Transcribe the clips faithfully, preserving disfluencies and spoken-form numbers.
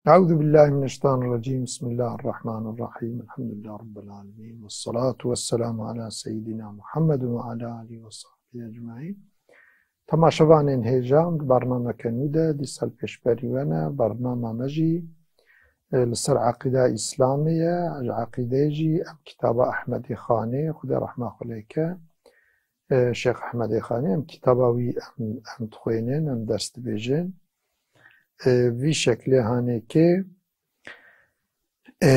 Euzu billahi mineşşeytanirracim. Bismillahirrahmanirrahim. Elhamdülillahi rabbil alemin. Vessalatu vesselamu ala seyyidina Muhammed ve ala alihi ve sahbihi ecmaîn. Temaşevanên hêja, di bernameke nû de dîsa li pêşberî we ne. Bernama me jî, e, li ser eqîda Îslamê ye. Ji eqîdeyê jî em kitaba Ehmedê Xanê, Xwedê rehma xwe lê ke, e, Şêx Ehmedê Xanê, em kitaba wî em, em dixwênin, em ders dibêjin. E, vî şeklê hanê ke, e,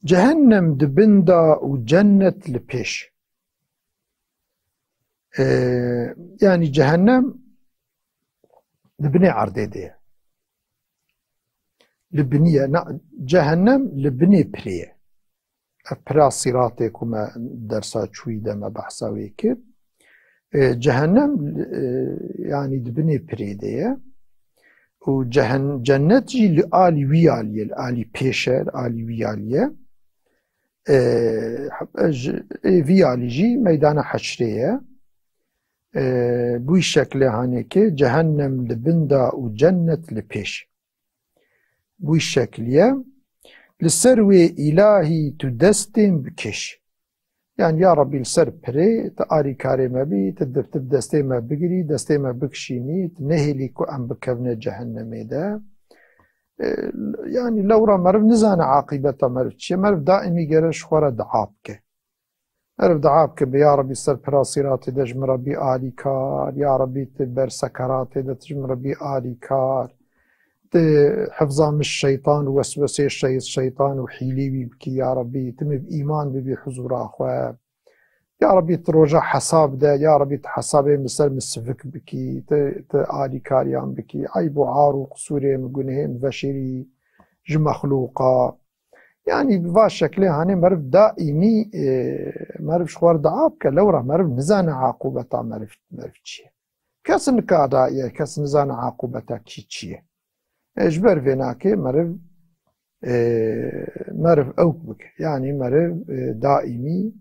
Cehennem di bin de û cennet li pêş. E, yanî cehennem li binê erdê de ye. Li binî ye. Na, cehennem li binê pirê ye. Ev pira Sîratê ku me dersa çûyî de me behsa wê kir. E, cehennem, e, yanî di binê pirê de ye. Û cehen-, cennet jî li alî wî alî ye, li alî pêş e, li alî wî alî ye. E, ji, ê vî alî jî meydana heşrê ye. E, bi wî şeklê hanê ke cehennem li bin de û cennet li pêş. Bi wî şeklî ye. Li ser wê îlahî tu destên bikêş. Yani ya Rabbî li ser pirê tu alîkarê me bî, tu di-, tu bi destê me bigirî, destê me bikişînî, tu nehêlî ku em bikevine cehennemê de. E, yani lewra meriv nizane aqîbeta meriv çi ye. Meriv daîmî gere ji xwe re dua bike. Meriv dua bike, bi ya Rabbî ser pira Sîratê de ji min re bî alîkar, ya Rabbî tu ber sekeratê de tu ji min re bî alîkar. Tu hifza min ji şeytan û weswesê şey-, şeytan û hîlê wî bikî, ya Rabbî tu min bi îman bibî huzûra xwe. Ya Rabbî tu roja hesab de, ya Rabbî tu hesabê min ser min sivik bikî, tu, tu alîkariyan bikî, eyb û ar û qisûrê min, gunehê min veşêrî ji mexlûqa. Yanî bi va şeklê hanê meriv daîmî, e, meriv ji xwe re dua bike, lewra meriv nizane aqûbeta meriv, meriv çi ye. Kes nikare ye, kes nizane aqûbeta kî çi ye. E, ji ber vê nakê meriv, e, meriv ewk bike. Yanî meriv, e, daîmî,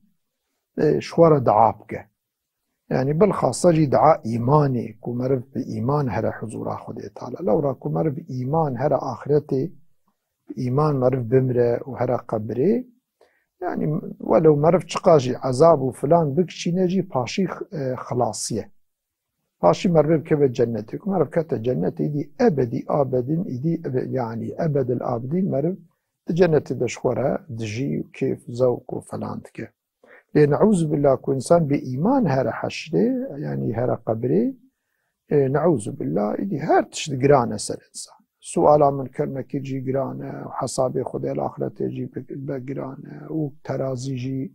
e, ji xwe re dua bike. Yani bilxasa jî dua îmanê, ku meriv bi îman here huzûra Xwedê Teala. Lewra ku meriv bi îman here axretê, bi îman meriv bimre û here qebirê, yani welew meriv çiqas jî ezab û filan bikişîne jî paşî, e, xilasî ye. Paşî meriv bikeve cennetê. Ku meriv kete cennetê, îdî ebedî abedîn, îdî ebe-, yani ebedil abidîn meriv di cennetê de ji xwe re dijî û kêf, zewq û filan dike. Lê neûzubillah ku însan bi îman here heşrê, yanî here qebirê, e, neûzubillah, îdî her tişt giran e ser însan. Suala Munker Nekîr jî giran e, hesabê Xwedê li axretê jî bi-, be giran e û terazî jî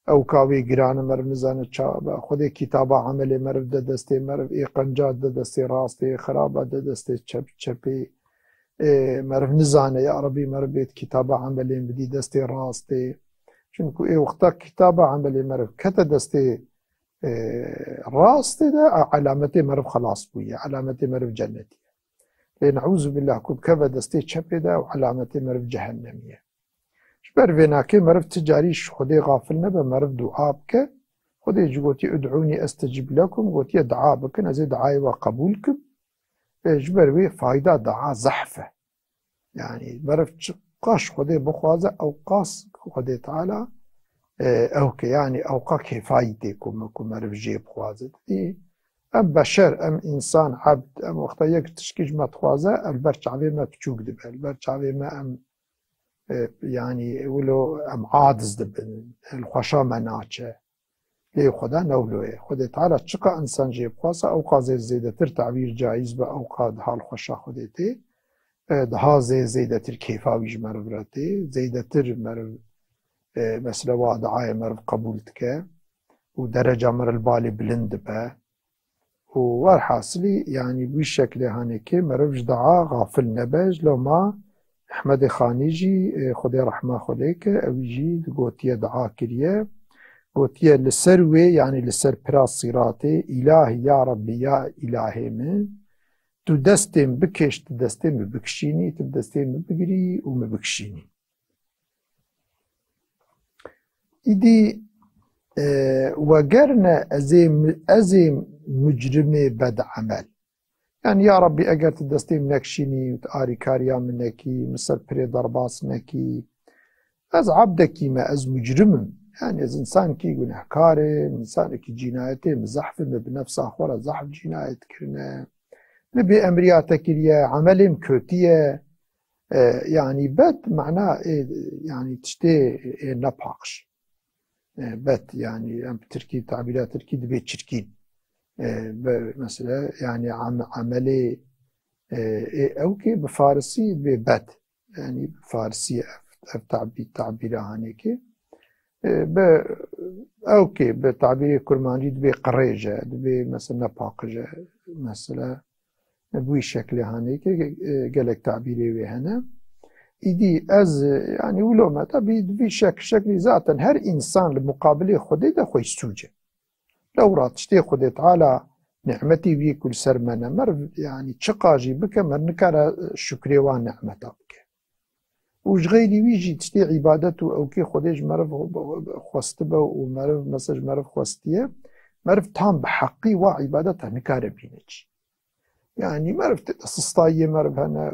ewka wê giran e, meriv nizane ça be. Xwedê kitaba emelê meriv de destê meriv, ê qenca de destê rastê, xiraba de destê çep-, çepê. Ê, meriv nizane, ya Rebî meriv bêt kitaba emelên bidî destê rastê. Çunku ê wexta kitaba emelê meriv kete destê, ê, rastê de, e, elametê meriv xelas bûye, elametê meriv cennetî ye. Lê neûzubillah ku bikeve destê çepê de, ew elametê meriv cehennemî ye. Ji ber vê nakê meriv ti carî ji Xwedê xafil nebe, meriv dua bike. Xwedê jî gotiye, "Ud'ûnî estecib lekum", gotiye, "Dua bikin, ez ê duayê we qebûl kim." E, ji ber wê fayda dua zehf e. Yani meriv çiqas Xwedê bixwaze, ew qas Xwedê Teala, e, ew ke, yani ew qa kêfayî tê ku me, ku meriv jê bixwaze. Dî em beşer, em însan, ebd, em wexta yek tişkî ji me dixwaze, ev li ber çavê me piçûk dibe. Li ber çavê me em, e, yani wilo em aciz dibin, li xweşa me naçe. Lê Xweda ne wilo ye. Xwedê Teala çiqa însan jê bixwaze, ew qa zê-, zêdetir tevîr caiz be, ew qa daha li xweşa Xwedê tê, e, daha zê-, zêdetir kêfa wî ji meriv re tê, zêdetir meriv, e, mesela wa duayê meriv qebûl dike û dereca meriv li balê bilind dibe. Û werhasilî, yanî bi wî şeklê hanê kê meriv ji dua xafil nebe, ji loma Ehmedê Xanî jî, e, Xwedê rehma xwe lê ke, ew jî digotiye dua kiriye. Gotiye li ser wê, yanî li ser pira Sîratê, "Îlahî, ya Rebbî, ya îlahê min, tu destê min bikêş, tu destê min bikişînî, tu bi destê min bigirî û min bikişînî." Îdî, e, wegerne ez ê mi-, ez ê mucrimê bed emel. Yani, ya Rabbî, eger tu destê min nekişînî, tu alîkariya min nekî, min ser pirê derbas nekî, ez ebdekî me, ez mucrim im. Yani, ez însankî gunehkar im, însanekî cînayetê min zehf e, min bi nefsa xwe re zehf cînayet kirine. Min bêemriya te kiriye, emelê min kotî ye. E, yani, bed mana, e, yani, tiştê, e, nepaqij. E, bed, yani, em bi tirkî, tabîra tirkî dibê çirkîn. E, be, mesela, yani, am-, emelê, e, e, ew kê bi farisî dibê bed. Yani, bi farisî ev, ev tabî-, tabîra hanê kê. E, be, ew kê bi tabîrê kurmancî dibê qirêj e, dibê, mesela, nepaqij e. Mesela, bi wî şeklê hanê kê, e, gelek tabîrê wê hene. Îdî ez, e, yani, wilo me, tabî, di vî şek-, şeklî zaten her însan li muqabilê Xwedê de xwe yî sûc e. Lewra tiştê Xwedê Teala nîmetî wî ku li ser me ne, meriv, yani, çiqa jî bike, meriv nikare şukrê wan nîmeta bike. Û ji xeyrî wî jî tiştê îbadet û ewkê Xwedê ji meriv xwestibe û meriv, mesela, ji meriv xwestiye, meriv tam bi heqî wa îbadeta nikare bîne jî. Yani, meriv tê de sistayiyê meriv hene,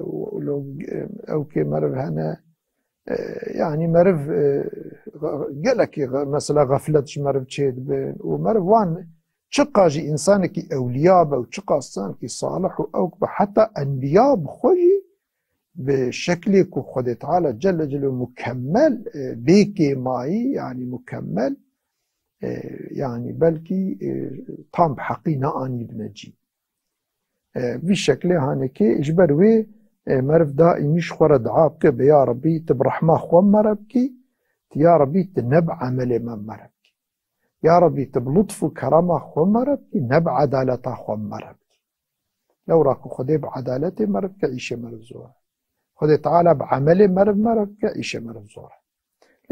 lo-, ewkê meriv hene, e, yani, meriv, e, ge-, gelekî ge-, mesela, xeflet ji meriv çêdibin û meriv wan çiqa jî însanekî ewliya be û çiqa însanekî salih û ewk be, heta enbiya bi xwe jî bi şeklê ku Xwedê Teala Celle Celaluhu mukemmel, e, bê kêmayî, yani mukemmel, e, yani belkî, e, tam bi heqî neanîbine cî. E, vî şeklê hanekê ji ber wê, e, meriv daîmî ji xwe re dua bike, be ya Rebî, tu bi rehma xwe me re bikî, tu ya Rebî, tu ne bi emelê me me re bikî. Ya Rebî, tu bi lutf û kerema xwe me re bikî, ne bi edaleta xwe me re bikî. Lewra ku Xwedê bi edaletê meriv bike, îşê meriv zor e. Xwedê Teala bi emelê meriv meriv bike, îşê meriv zor e.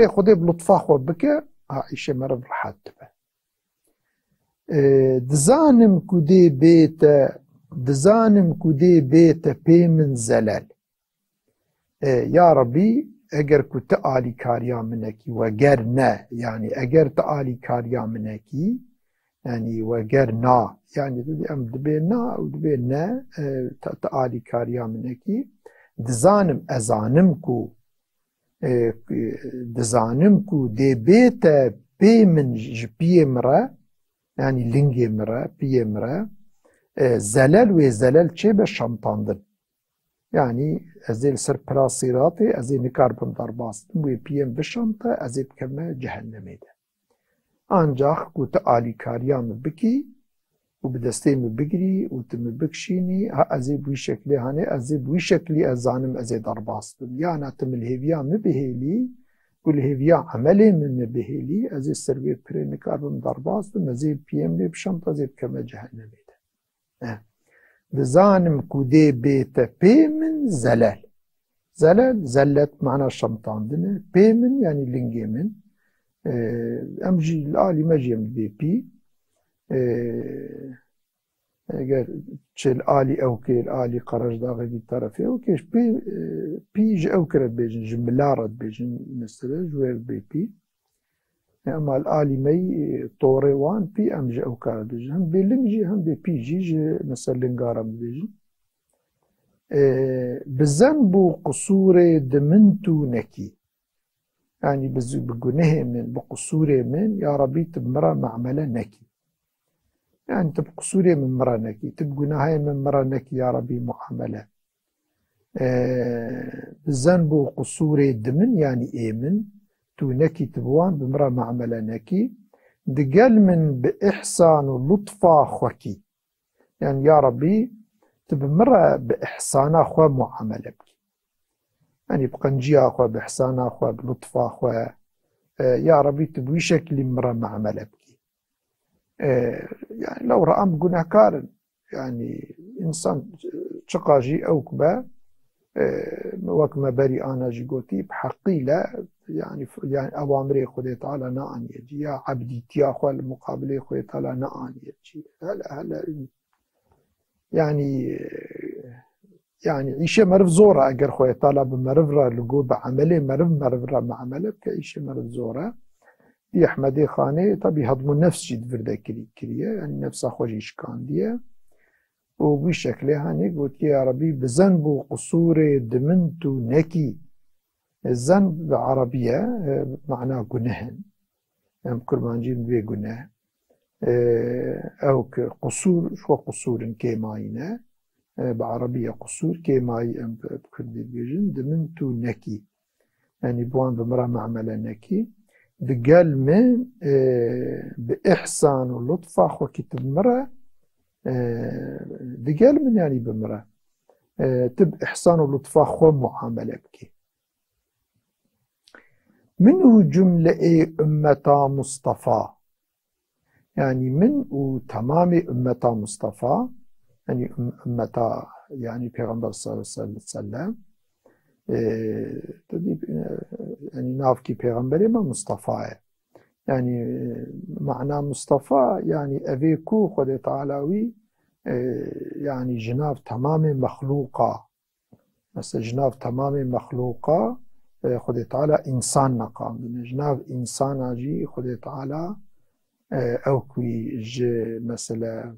Lê Xwedê bi lutfa xwe bike, ha, îşê meriv rehet dibe. E, dizanim ku dê bête, dizanim ku dê bête pê min zelal. E, ya Rebî, eger ku tu alîkariya min nekî, weger ne, yani eger tu alîkariya min nekî, yani weger na, yani em dibê na û dibê ne, e, tu, tu alîkariya min nekî, dizanim, ez zanim ku, e, dizanim ku dê bête pê min ji piyê min re, yani lingê min re, piyê min re, e, zelal wê zelal çêbe şamtandin. Yani, ez ê li ser pira sîratê, ez ê nikarbim derbas bim, wê piyê min bişamte, ez ê bikevime cehennemê de. Ancax ku tu alîkariya min bikî û bi destê min bigirî û tu min bikişînî, ha, ez ê bi wî şeklê hanê, ez ê bi wî şeklî ez zanim ez ê derbas bim. Yana tu min li hêviya min bihêlî û li hêviya emelê min min bihêlî, ez ê ser wê pirê nikarbim derbas bim, ez ê piyê min ê bişamte, ez ê bikevime cehennemê de. Eh. Dizanim ku dê bête pê min zelal. Zelal, zellet mana şamtandin e. Pê min, yani lingê min. Eh, em jî li alî me jî em dibê pî. Eh, eger çi li alî ewkê, li alî Qerejdaxê vî terefê ewkê, ji pê, eh, pî ji ewkê re dibêjin, ji mila re dibêjin, mesela ji wê re dibê pî. Ema li alî me yî, e, torê wan pî em ji ewka re dibêjin. Hem bê ling jî hem bê pî jî ji mesela linga re em dibêjin. E, bi zenb û qisûrê di min tu nekî. Yani bi z-, bi gunehê min, bi qisûrê min, ya Rebî tu bi min re muamele nekî. Yani tu bi qisûrê min min re nekî, tu bi gunahê min min re nekî, ya Rebî muamele. E, bi zenb û qisûrê di min, yanî ê min, tu nekî, tu bi wan, bi min re muamele nekî. Digel min bi îhsan û lutfa xwe kî. Yani, ya Rebî, tu bi min re bi îhsana xwe muamele bikî. Yani, bi qenciya xwe, bi îhsana xwe, bi lutfa xwe, e, ya Rebî, tu bi wî şeklî min re muamele bikî. E, yani, lewra em gunehkar in. Yani, însan çiqa jî ewk be, e, wek me berî ana jî gotî, bi heqî le, yani, f-, yani, ewamirê Xwedê Teala naaniye cî, ya ebdîtiya xwe li muqabilê Xwedê Teala naaniye cî. Hele, hele, yani, e, Yani, îşê meriv zor e, eger Xwedê Teala bi meriv re li gor, bi emelê meriv, meriv re muamele bike, îşê meriv zor e. Dî Ehmedê Xanê, tabî hedmû nefs jî di vir de kirî-, kiriye, yani nefsa xwe jî şikandiye. û wî şeklê hanê gotiye, ya Rebî, bizen bo qusûrê di min tu nekî. Zen bi Erebî ye, e, mana guneh in. Em kurmancî bê guneh. E, ew ki qusûr, ji xwe qusûr in, kêmayî ne. E, bi Erebî ye qusûr, kêmayî em bi, bi Kurdî dibêjin. Di min tu nekî. Yanî bi wan bi min re muamele nekî. Di gel min, e, bi îhsan û lutfa xwe kî tu bi min re, e, di gel min yanî bi min re, e, tu bi îhsan û lutfa xwe muamele bikî. Min û cumleyê ummeta Mustafa. Yanî min û temamê ummeta Mustafa, yanî um-, ummeta, yanî Pêxember sallallahu aleyhi ve sellem, e, te dî, e, yanî navkî Pêxemberê me Mustafa ye. Yanî, e, mana Mustafa, yanî evê ku Xwedê Teala wî, e, yanî ji nav temamê mexlûqa, mesela ji nav temamê mexlûqa, e, Xwedê Teala însan neqandine. Ji nav însana jî Xwedê Teala, e, ew ku ji, mesela,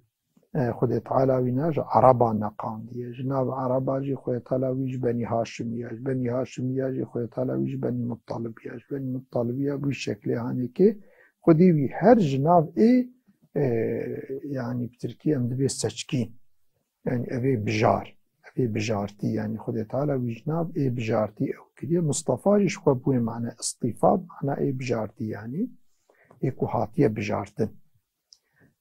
e, Xwedê Teala wî ne ji Ereba neqandiye. Ji nav Ereba jî Xwedê Teala wî ji Benî Haşimî ya, ji Benî Haşimî ya jî Xwedê Teala wî ji Benî Muttalibî ya, ji Benî Muttalibî ya, bi wî şeklê hanê ki Xwedê wî her ji nav ê, e, yanî bi tirkî em dibê seçkîn. Yanî evê bijar, evê bijartî, yanî Xwedê Teala wî ji nav ê bijartî ew kiriye. Mustafa jî ji xwe bi wê mane, îstîfa, mana ê bijartî yanî. Ê ku hatiye bijartin.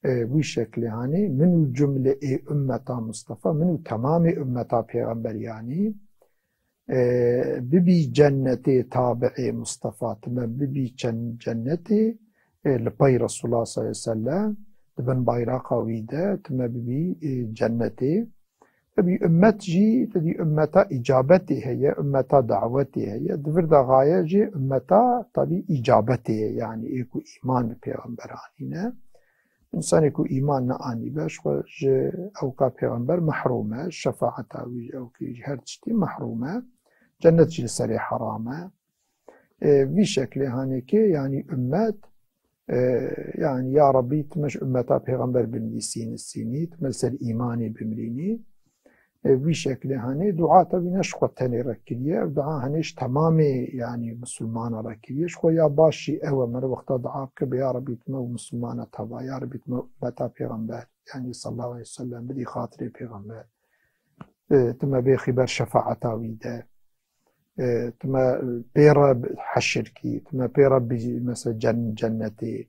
E, wî şeklê hanê, min û cumle ê ummeta Mustafa, min û temamê ummeta Pêxemberiyanî, e, bibî cennetê tabi'ê Mustafa, tu me bibî cen-, cennetê, e, li pey Resulullah sallallahu aleyhi ve sellem, di bin bayraqa wî de, tu me bibî, e, cennetê. Tebî ummet jî, tebî ummeta îcabetê heye, ummeta dawetê heye. Di vir de gaye jî ummeta tebî îcabetê ye, yanî ê ku îman bi pêxember anîne. Însanê ku îman neanîbe, ji xwe ji ewka pêxember mehrûm e, şefaeta wî ji ewkê jî her tiştî mehrûm e. Cennet jî li serê heram e. E, vî şeklê hanê kê, yanî ummet, e, yanî ya Rebî, tu me ji ummeta pêxember binivîsî, nisînî, tu me li ser îmanê bimirînî. E, vî şeklê hanê dua tevî ne ji xwe tenê re kiriye, ev dua henê ji temamê, yanî misilmana re kiriye. Ji xwe ya baş jî ew e, meriv wexta dua bike, bê ya Rebî, tu me û misilmana teva, ya Rebî, tu me ummeta pêxember, yanî sallallahu aleyhi ve sellem, bidî xatirê pêxember. E, tu me bêxî ber şefaeta wî de. E, tu me pê re heşir kî, tu me pê re bijî, mesela cen-, cennetê.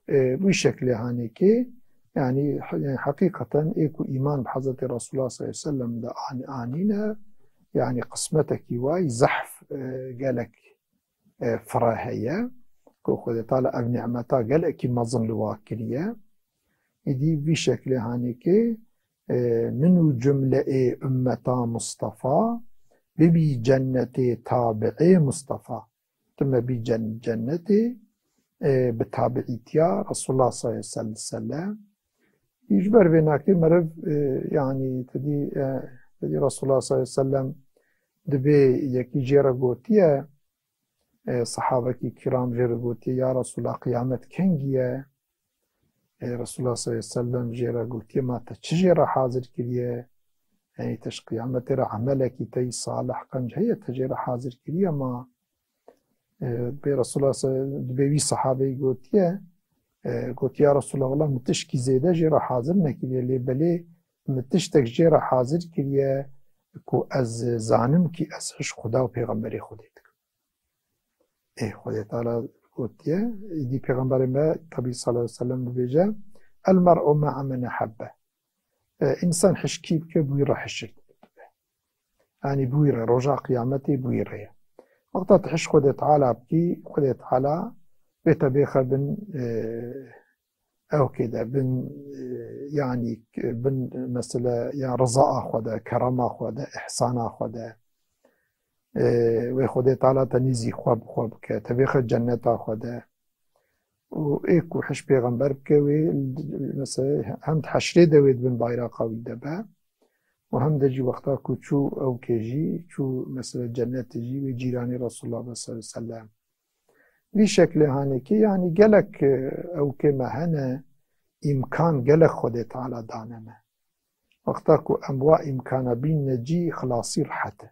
E, wî şeklê hanê kê, yanî, he-, yanî heqîqeten ê ku îman bi Hezretê Resulullah sallallahu aleyhi ve sellem de an-, anîne, yanî qismetekî way zehf, e, gelek, e, fire heye, ku Xwedê Teala ev nîmeta gelekî mezin li wa kiriye. Îdî vî şeklê hanê kê, e, min û cumle ê ummeta Mustafa, bibî cennetê tabi'ê Mustafa. Tu me bî cen-, cennetê, e, bi tabiîtiya Resulullah sallallahu aleyhi ve sellem. Ji ber vê nakê meriv, e, yanî tedî, e, tedî Resulullah sallallahu aleyhi ve sellem dibê yekî jê re gotiye, e, sahabekî kiram jê re gotiye, ya Resulullah, qiyamet kengî ye? E, Resulullah sallallahu aleyhi ve sellem jê re gotiye, ma te çi jê re hazir kiriye? Yanî te ji qiyametê re emelekî te yî salih qenc heye te jê re hazir kiriye ma? E, bê Resulullah se-, dibê wî sahabeyî gotiye, e, gotiye, ya Resulullah, wela min tişkî zêde jê re hazir nekiriye, lê belê min tiştek jê re hazir kiriye ku ez zanim kî ez hiş Xuda û Pêxemberê Xwedê dikim. Ê, Xwedê Teala gotiye, îdî Pêxemberê me, tebî sallallahu aleyhi ve sellem dibêje, "El mer'u ma'a men ahabbe." E, însan hiş kî bike, bi wî re hişir dibe. Yanî bi wî re, roja qiyametê bi wî re ye. Wexta tu hiş Xwedê Teala bikî, Xwedê Teala bê te bêxe bin, e, ewkê de, bin, e, yanî, bin mesele ya rizaa xwe de, kerema xwe de, ihsana xwe de. E, wê Xwedê Teala te nîzî xwe bi xwe bike, te bêxe cenneta xwe de. Û ê ku hiş pêxember bike wê, mesela hem di heşrê de wê di bin bayraqa wî de be û hem de jî wexta ku çû ewkê jî, çû mesela cennetê jî wê cîranê Resulullah be sallallahu aleyhi ve sellem. Vî şeklê hanekî, yanî gelek, e, ewkê me hene, îmkan gelek Xwedê Teala dane me. Wexta ku em wa îmkana bînne cî, xilasî rehet e.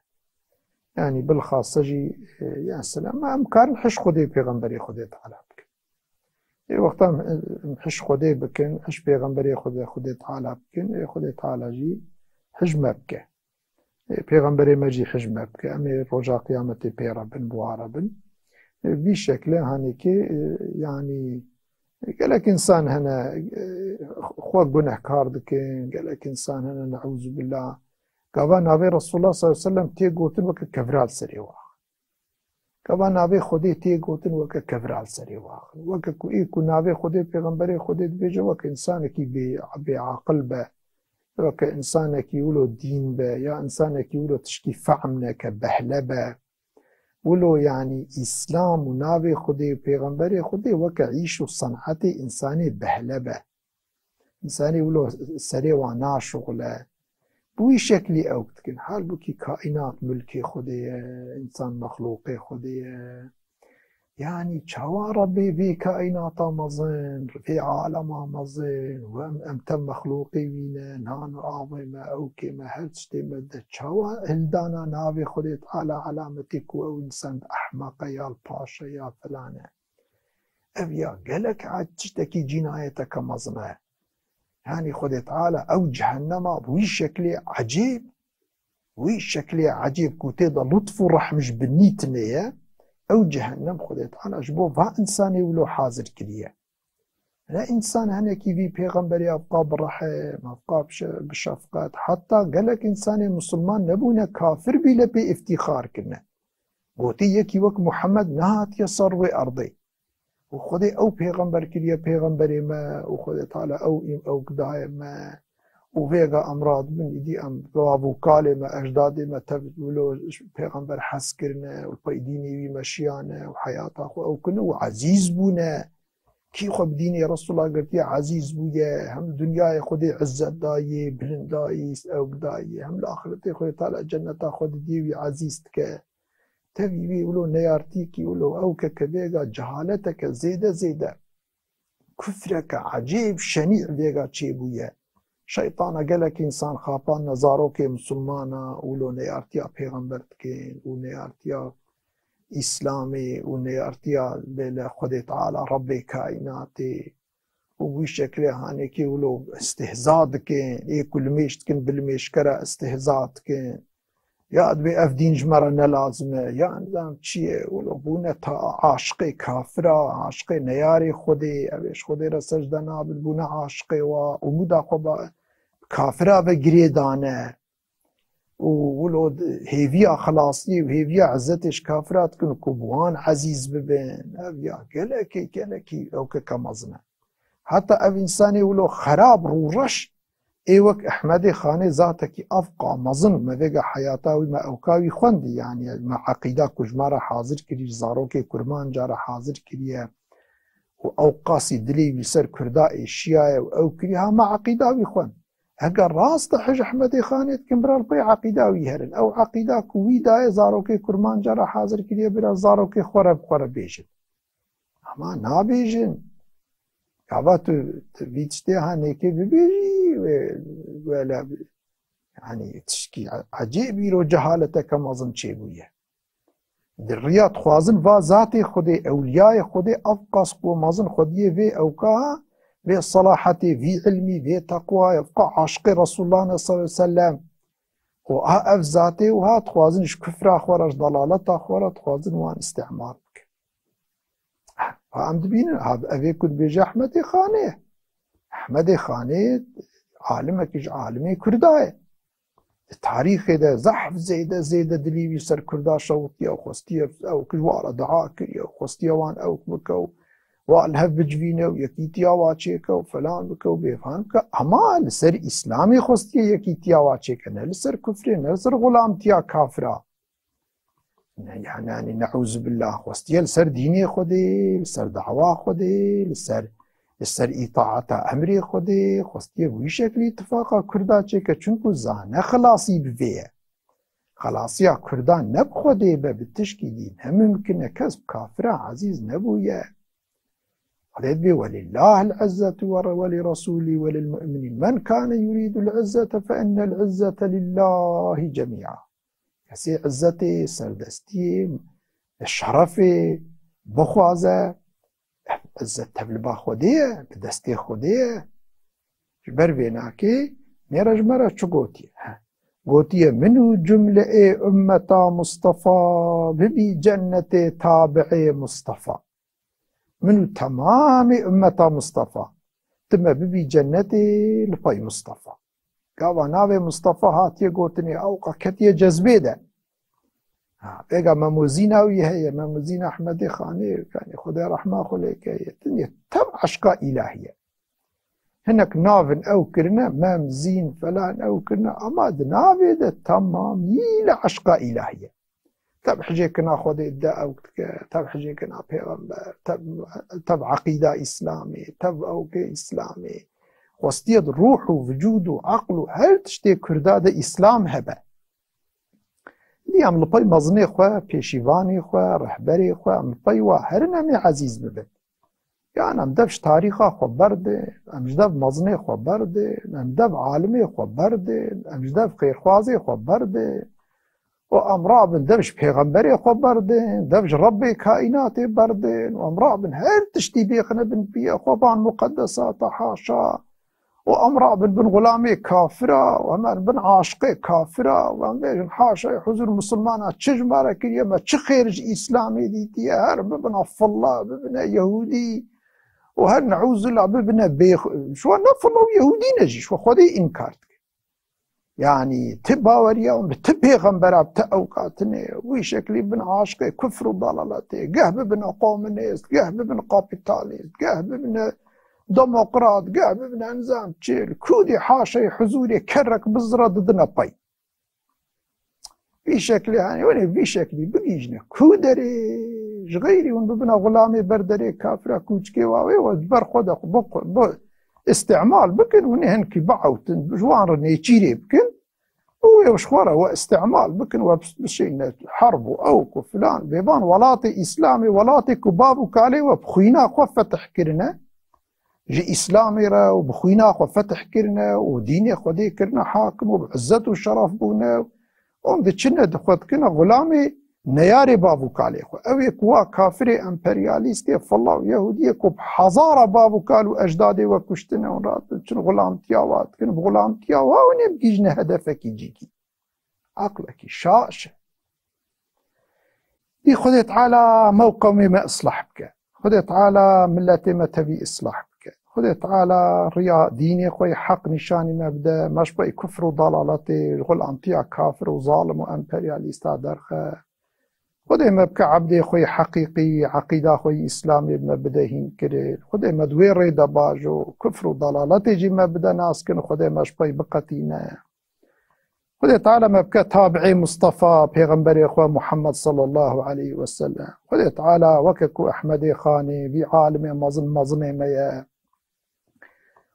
Yanî bilxase jî, e, ya selam, em karin hij Xwedê, pêxemberê Xwedê Teala bikin. Ê wexta em, em hij Xwedê bikin, hij pêxemberê Xwedê, Xwedê Teala bikin, ê Xwedê Teala jî hij me bike. Ê pêxemberê me jî hij me bike. Em ê roja qiyametê pê re bin, bi wa re bin. Ê vî şekle hanê kê, e, yanî gelek însan hene, e, xwe gunehkar dikin, gelek însan hene, neûzubillah. Gava navê Resulullah sallallahu aleyhi ve sellem tê gotin weke kevra li serê wan. Gava navê Xwedê tê gotin weke kevra li serê wan. Weke ku ê ku navê Xwedê, pêxemberê Xwedê dibêje, weke însanekî bê, bêaqil be, weke însanekî wilo dîn be, ya însanekî wilo tişkî fehm neke, behle be. Wilo, yanî, Îslam û navê Xwedê û pêxemberê Xwedê weke îş û senetê însanê behle be. Însanê wilo serê wan naşuxile. Bi wî şeklî ew dikin. Halbûkî kaînat milkê Xwedê ye, însan mexlûqê Xwedê ye. Yanî çawa Rebbê vê kaînata mezin, vê alema mezin, û em, em tev mexlûqê wî ne, nan û avê me, ewkê me, her tiştê me de çawa hildana navê Xwedê Teala alametê ku ew însan ehmeq e ya li paş e ya filan e? Ev ya gelek a tiştekî cînayeteke mezin e. Yanî Xwedê Teala ew cehennema bi wî şeklê ecêb, wî şeklê ecêb ku tê de lutf û rehm ji binî tune ye, ew cehennem Xwedê Teala ji bo va însanê wilo hazir kiriye. Ne însan henekî vî pêxemberê evqa bi rehm, evqa bi şe-, bi şefqet, heta gelek însanê misilman nebûne, kafir bî, le pê îftîxar kirine. Gotî, yekî wek Muhammed nehatiye ser wê erdê. Û Xwedê ew pêxember kiriye pêxemberê me, û Xwedê Teala ew, ew gidaye me. Û vêga em radibin, îdî em bav û kalê me, ecdadê me tev wilo pêxember hez kirine û li pey dînê wî meşiyane û heyata xwe ew kine û ezîz bûne. Kî xwe bi dînê Resûla girtiye, ezîz bûye, hem dinyayê Xwedê izzet dayê, bilind dayî, ew dayê, hem li axiretê Xwedê Teala cenneta xwe didiyê wî ezîz dike. Tevî wî wilo neyartîkî wilo ew ke, ke vêga cehaleteke zêde zêde, kufreke ecêb şenî vêga çêbûye. Şeytana gelek însan xapandine zarokê misilmana û wilo neyartiya pêxember dikin û neyartiya Îslamê û neyartiya bêle Xwedê Teala Rebbê kaînatê. Û wî şeklê hanekê wilo istihza dikin, ê ku limêj dikin, bi limêjkera istihza dikin. Ya dibê ev dîn ji me re ne lazim e, ya nizam çi ye, wilo bûne ta aşiqê kafira, aşiqê neyarê Xwedê, ev ê ji Xwedê re secde nabin, bûne aşiqê wa, umuda xwe ba kafira ve girê dane. Û wilo di-, hêviya xilasiyê û hêviya izzetê ji kafira dikin ku bi wan ezîz bibin. Ev ya gelekî, gelekî ewkeke mezin e. Heta ev însanê wilo xerab, rûreş, ê wek Ehmedê Xanê, zatekî evqa mezin, me vêga heyata wî, me ewka wî xwendî, yanî me eqîda ku ji me re hazir kirî, ji zarokê kurmanca re hazir kiriye û ewqasî dilê wî ser Kurda êşiyaye û ew kirî, ha me eqîda wî xwend. Heger rast e, hij Ehmedê Xanê dikin, bira li pey eqîda wî herin. Ew eqîda ku wî daye, zarokê kurmanca re hazir kiriye, bira zarokê xwe re bi xwe re bêjin. Ama nabêjin. Gava tu, tu vî tiştê hanekê bibêjî, wê, wê le, yanî tişkî ecêb îro cehaleteke mezin çêbûye. Di riya dixwazin va zatê Xwedê, ewliyayê Xwedê, ev qas ku mezin xwediyê vê ewka, vê selahetê, vî ilmî, vê teqwayê, evqa aşiqê Resulullah ne sallallahu aleyhi ve sellem. Û ha ev zatê û ha dixwazin ji kufra xwe re, ji delaleta xwe re dixwazin wan îstimar bikin. Ha em dibînin, ha ev ê ku dibêje Ehmedê Xanê. Ehmedê Xanê alimekî ji alimê Kurda ye. Di tarîxê de zehf zêde, zêde dilî wî ser Kurda şewitiye û xwestiye ew ki ji wa re dua kiriye û xwestiye wan ew bike û wa li hev bicivîne û yekîtiya wa çêke û felan bike û bêvan bike. Ama li ser Îslamê xwestiye yekîtiya wa çêke, ne li ser kufrê, ne li ser xulamtiya kafira. Ne, yani, yani, neûzubillah, xwestiye li ser dînê Xwedê, li ser dawa Xwedê, li ser, li ser îtaata emrê Xwedê, xwestiye bi wî şeklî tifaqa Kurda çêke, çunku zane xilasî bi vê ye. Xelasiya Kurda ne bi Xwedê be, bi tişkî dî ne mimkin e, kes bi kafira ezîz nebûye. Xwedê dibê, "Welillahil izzetu ve, ve li Resulî ve lil mu'minîn. Men kane yuridu l izzete fe innel izzete lillahi cemî'a." Kesê izzetê, serdestiyê, şerefê bixwaze, izzet tevliba Xwedê ye, bi destê Xwedê ye. Ji ber vê nakê mêre ji me re çi gotiye? He. Gotiye, "Min û cumle ê ummeta Mustafa bibî cennetê tabi'ê Mustafa." Min û temamê ummeta Mustafa. Ti me bibî cennetê li pey Mustafa. Gava navê Mustafa hatiye gotinê, ewqa ketiye cezbê de. Ha, vêga Memozîna wî heye, Memozîna Ehmedê Xanê, yanî Xwedê rehma xwe lê ke, ye. Dinyê tev eşqa îlahî ye. Hinek navin ew kirine, Mem, Zîn, felan ew kirine, ama di navê de temamî li eşqa îlahî ye. Tev hicêkirina Xwedê dide ew dike, tev hicêkirina pêxember, tev, tev eqîda Îslamê, tev ewkê Îslamê. Xwestiye di ruh û vücûd û eql û her tiştê Kurda de Îslam hebe. Dî em li pey mezinê xwe, pêşîvanê xwe, rehberê xwe, em li pey wa herin em ê ezîz bibin. Yan em dev ji tarîxa xwe berdin, em ji dev mezinê xwe berdin, em dev alimê xwe berdin, em ji dev xêrxwazê xwe berdin. Û em rabin dev ji pêxemberê xwe berdin, dev ji Rebbê kaînatê berdin. Û em rabin her tiştî bêxine bin piyê xwe, ban muqeddesata, haşa. Û em rabin bin xulamê kafira, û em erin bin aşiqê kafira, û em bêjin, "Haşa, huzur musulmana çi ji me re kiriye, me çi xêr ji Îslamê dîtiye, her bibine filla, bibine yehûdî, û her neûzullah bibine bê-, ji we ne filla û yehûdî ne jî, ji we Xwedê înkar dike." Yanî ti baweriya wan bi ti pêxembera bi ti ewqatine, wî şeklî bin aşiqê kufr û dalaletê, geh bibine komunîst, geh bibine kapîtalîst, geh bibine demokrat, geh bibine nizam çi, li kûdî haşeyê huzûrê kerrek bizira didine pey. Vî şeklî, hani, wene vî şeklî bigihîjine ku derê, ji xeyrî hûn bibine xulamê ber derê kafira, kûçikê wawê we ji ber xwe de xwe bi, bi îstîmal bikin, hûn ê hinkî biewtin, ji wan re nêçîrê bikin û wê ji xwe re we îstîmal bikin, we bis-, bişîne herb û ewk û filan. Bêvan welatê Îslamê, welatê ku bav û kalê we bi xwîna xwe fetih kirine, ji Îslamê re û bi xwîna xwe fetih kirine û dînê Xwedê kirine hakim û bi izzet û şeref bûne û hûn diçine di xwe dikine xulamê neyarê bav û kalê xwe. Ew ê ku wa kafirê emperyalîstê filla û yehûdiyê ku bi hezara bav û kal û ecdadê we kuştine, hûn rahat bin çin xulamtiya wa dikin, bi xulamtiya wa hûn ê bigihîjine hedefekî cîkî. Eqlekî şaş e. Dî Xwedê Teala me û qewmê me islah bike. Xwedê Teala miletê me tevî islah bike. Xwedê Teala riya dînê xwe yê heq nîşanî me bide, me ji pey kufr û dalaletê, ji xulamtiya kafir û zalim û emperyalîsta derxe. Xwedê me bike ebdê xwe yê heqîqî, eqîda xwe yê Îslamê me bide hîn kirin. Xwedê me di wê rê de bajo, kufr û dalaletê jî me bide naskin, Xwedê me ji pey biqetîne. Xwedê Teala me bike tabi'ê Mustafa, pêxemberê xwe Muhammed sallallahu aleyhi ve sellem. Xwedê Teala weke ku Ehmedê Xanê, vî alimê mezin, mezinê me ye.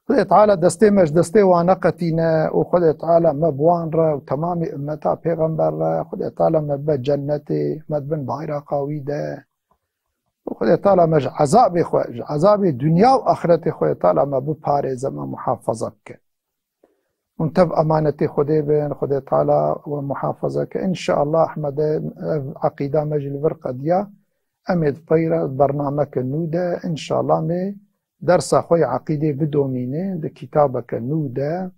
Xwedê Teala destê me ji destê wan neqetîne û Xwedê Teala me bi wan re û temamê ummeta pêxember re, Xwedê Teala me bibe cennetê, me dibin bayraqa wî de. Û Xwedê Teala me ji ezabê xwe, ji ezabê dinya û axiretê Xwedê Teala me biparêze, me muhafaza bike. Hûn tev emanetê Xwedê bin, Xwedê Teala we muhafaza ke. Înşeallah Ehmedê ev eqîda me jî li vir qediya. Em ê di pey re bernameke nû de, înşeallah, em ê dersa xwe yê eqîdê bidomînin di kitabeke nû de.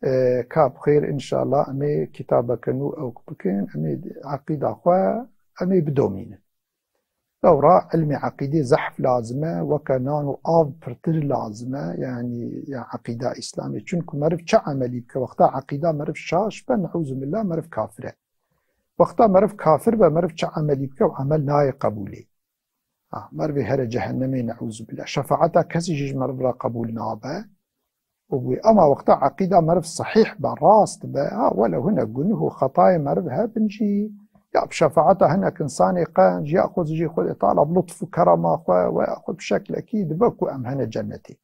E, ka bi xêr, înşeallah, em ê kitabeke nû ewk bikin. Em ê eqîda xwe, em ê bidomînin. Lewra ilmê eqîdê zehf lazim e, weke nan û av pirtir lazim e, yanî ya eqîda Îslamê. Çunku meriv çi emelî bike, wexta eqîda meriv şaş be, neûzubillah, meriv kafir e. Wexta meriv kafir be, meriv çi emelî bike, ew emel nayê qebûlê. Ha, merivê here cehennemê, neûzubillah. Şefaeta kesî jî ji meriv re qebûl nabe. Û bûye. Ema wexta eqîda meriv sehîh be, rast be, ha, welew hinek gunuh û xetayê meriv hebin jî, ya bi şefaeta hinek insanê qenc, ya xwe jî Xwedê Teala bi lutf û kerema xwe, we ya xwe bi şeklekî dibe ku em hene cennetê.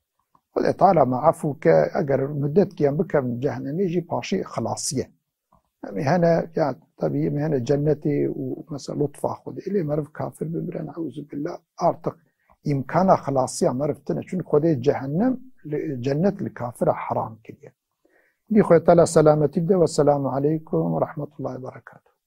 Xwedê Teala me efû ke, eger mudetkî em bikevin cehennemê jî paşê xilasî ye. Em ê hene, ya, tebî, em ê hene cennetê û mesela lutfa Xwedê. Lê meriv kafir bimire, neûzubillah, artık îmkana xilasiya meriv tine. Çünkü Xwedê cehennem, li, cennet li kafira heram kiriye. Dî Xwedê Teala selametî bide. Wesselamu aleykum ve rahmetullahi ve berekatuhu.